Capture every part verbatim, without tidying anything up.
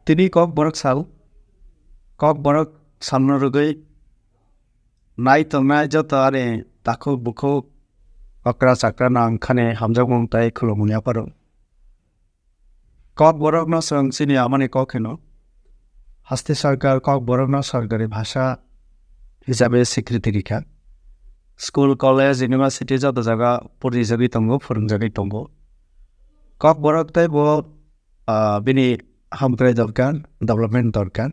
Tini Kokborok sal, Kokborok salno rwgwi nai tongnai joto ani takhuk bukhuk okra chakra no ang khani hamjakmung tei khulumung yapharo. Kokborokno chwng chini amani kok hino. Haste sarkar Kokborokno sarkari bhasha hisabe swikriti rikha. School, college, university joto jaga purijagwi tongo, phwrwngjagwi tongo. Kokborok tei bo, ah, bini hamkrai dorkar, development dorkar.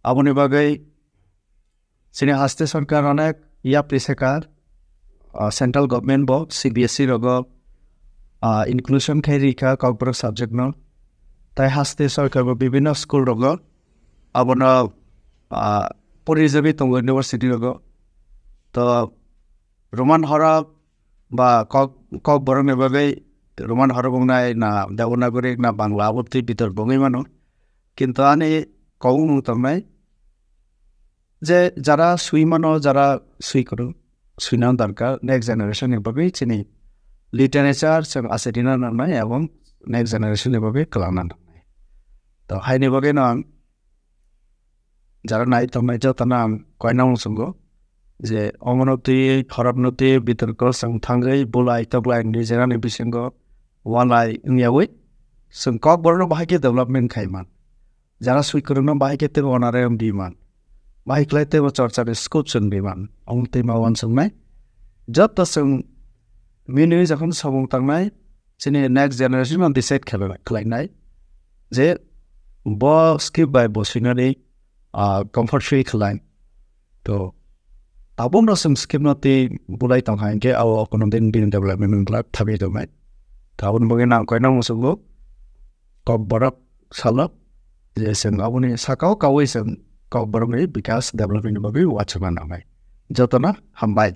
Aboni bagwi chini haste sarkar onek yapri sekar, ah, central government bo C B S E rogo, ah, inclusion khai rikha Kokborok subject no. Tai haste sarkar bo bibinno school rogo abono, ah, porijagwi tongo university rogo. To Roman horok ba kok, Kokborokni bagwi Roman horok wngnai na Devanagari na Bangla abo twi bitor bongwi mano. Kintu ani kok wngmung tongnai je jara swi mano, jara swi kwrwng, swina dorkar next generation ni bagwi chini literature chwng achairina nangnai ebong next generation ni bagwi kwlangna nangnai. To haini bagwi no ang jara nai tongnai jotono ang koina uansukgo je omono twi, horokno twi, bitorko chwng thangwi bulai toklai nijera ni bisingo walai wngyawi chwng Kokborokno bahai khe development khaiman. Jara swi kwrwngno bahai khe teibo honorarium diman. Bahai khlai teibo chorchani scope chwng diman. Omo twi ma uansuknai. Joto chwng mini jokhon samung tangnai, chini next generation no decide khlai-, khlainai je bo script bai bo swinani, ah, comfort free khlai. To tabukno chwng script no twi bulai tongkha hinkhe abo kono din bini development wngkha thabi tongmai. To aboni bagwi nang koina muchungo Kokborok salo je chwng aboni sakao kaui chwng Kokborokni bikas development ni bagwi uansukna nangnai. Jotono hambai.